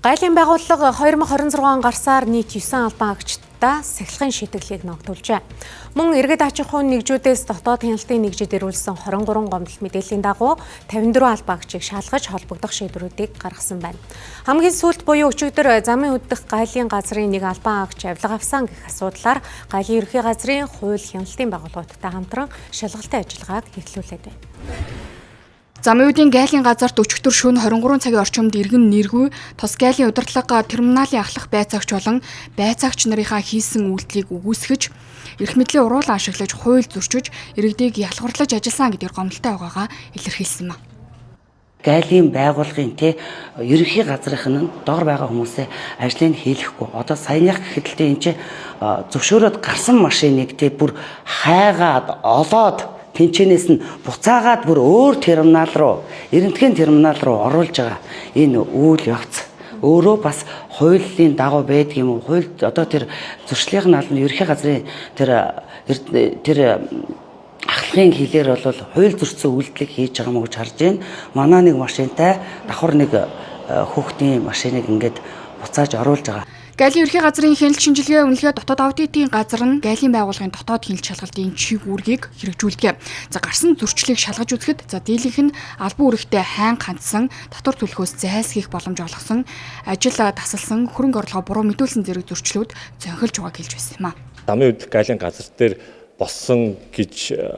Гайлын байгууллага 2026 он гарсаар нийт 9 албан хаагчдаа сахилгын шийтгэлийг ногдуулжээ. Мөн иргэд аж ахуйн нэгжүүдээс дотоод хяналтын нэгжид ирүүлсэн 23 гомдол мэдээллийн дагуу 54 албан хаагчийг шалгаж холбогдох шийдвэрүүдийг гаргасан байна. Хамгийн сүүлд буюу өчигдөр замын хөдөх гайлын газрын нэг албан хаагч авилга авсан гэх асуудлаар гайлын ерөнхий газрын хууль хяналтын байгууллагуудтай хамтран шалгалтын ажиллагааг эхлүүлээд байна. Замын үдийн гайлын газарт өчигдөр шөнө 23 цагийн орчимд иргэн нэргүй тус гайлын удирдлага терминалын ахлах байцаагч болон байцаагч нарынхаа хийсэн үйлдэлийг үгүйсгэж, эрх мэдлийн уруулан ашиглаж хууль зөрчиж, иргэдийг ялгаварлаж ажилласан гэдгээр гомдолтой байгаагаа илэрхийлсэн юм. Гайлын байгуулгын те ерөнхий газрынх нь дор байгаа хүмүүсээ ажлыг хийлэхгүй. Одоо саяных гэхэд л те энэ чи зөвшөөрөөд гарсан машиныг те бүр хайгаад олоод тэнчэнээс нь буцаагаад бүр өөр терминал руу, Эрэмтгийн терминал руу оруулж байгаа энэ үйл явц өөрөө бас хуулийн дагуу байдаг юм уу? Хууль одоо тэр зөрчлийн албаны ерөнхий газрын тэр ахлахын хилээр бол хууль зөрчсөн үйлдэлийг хийж байгаа мó гэж харж байна. Манай нэг машинтай давхар нэг хүүхдийн машиныг ингээд буцааж оруулж байгаа. Гайлын ерхий газрын хяналт шинжилгээ үнэлгээ дотоод аудитын газар нь гайлын байгууллагын дотоод хяналт шалгалтын чиг үүргийг хэрэгжүүлдэг. За, гарсан зөрчлийг шалгаж үзэхэд, за, дийлэнх нь албан үүрэгтээ хайнга хандсан, татвар төлөхөөс зайлсхийх боломж олгосон, ажил тасалсан, хөрөнгө орлогоо буруу мэдүүлсэн зэрэг зөрчлүүд зөнхөлж байгааг хэлж байсан юм а. Замын үдэх гайлын газар дээр болсон гэж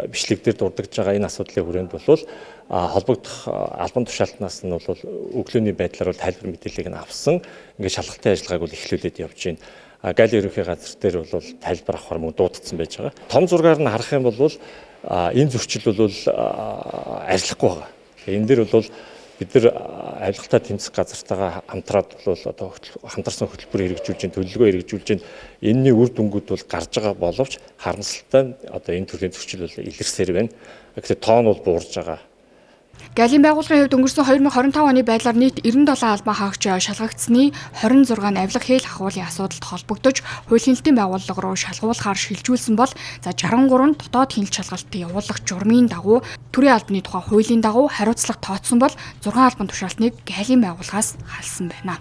бичлэг дээр дурдгаж байгаа энэ асуудлын хүрээнд бол холбогдох албан тушаалтнаас нь бол өглөөний байдлаар бол тайлбар мэдээллийг нь авсан. Ингээд шалгалтын ажиллагааг бол эхлүүлээд явж байна. Галийн ерөнхий газар дээр бол тайлбар авахар мөн дуудсан байж байгаа. Том зургаар нь харах юм бол энэ зөрчил бол арилахгүй байгаа. Энэ дээр бол бид нар авилгатай тэмцэх газартайгаа хамтраад бол одоо хамтарсан хөтөлбөр хэрэгжүүлж байна, төлөвлөгөө хэрэгжүүлж байна. Энэний үр дүнгууд бол гарч байгаа боловч харамсалтай нь одоо энэ төрлийн зөрчил бол илэрсээр байна. Гэхдээ тоон бол буурж байгаа. Галын байгууллагын хувьд өнгөрсөн 2025 оны байдлаар нийт 97 албан хаагч шалгагдсаны 26 нь авилга хэл ахуулын асуудалд холбогдож хууль хяналтын байгууллага руу шалгуулахаар шилжүүлсэн бол, за, 63 нь дотоод хяналт шалгалт явуулах журмын дагуу төрийн албаны тухай хуулийн дагуу хариуцлага тооцсон бол 6 албан тушаалтныг гайлын байгууллагаас халсан байна.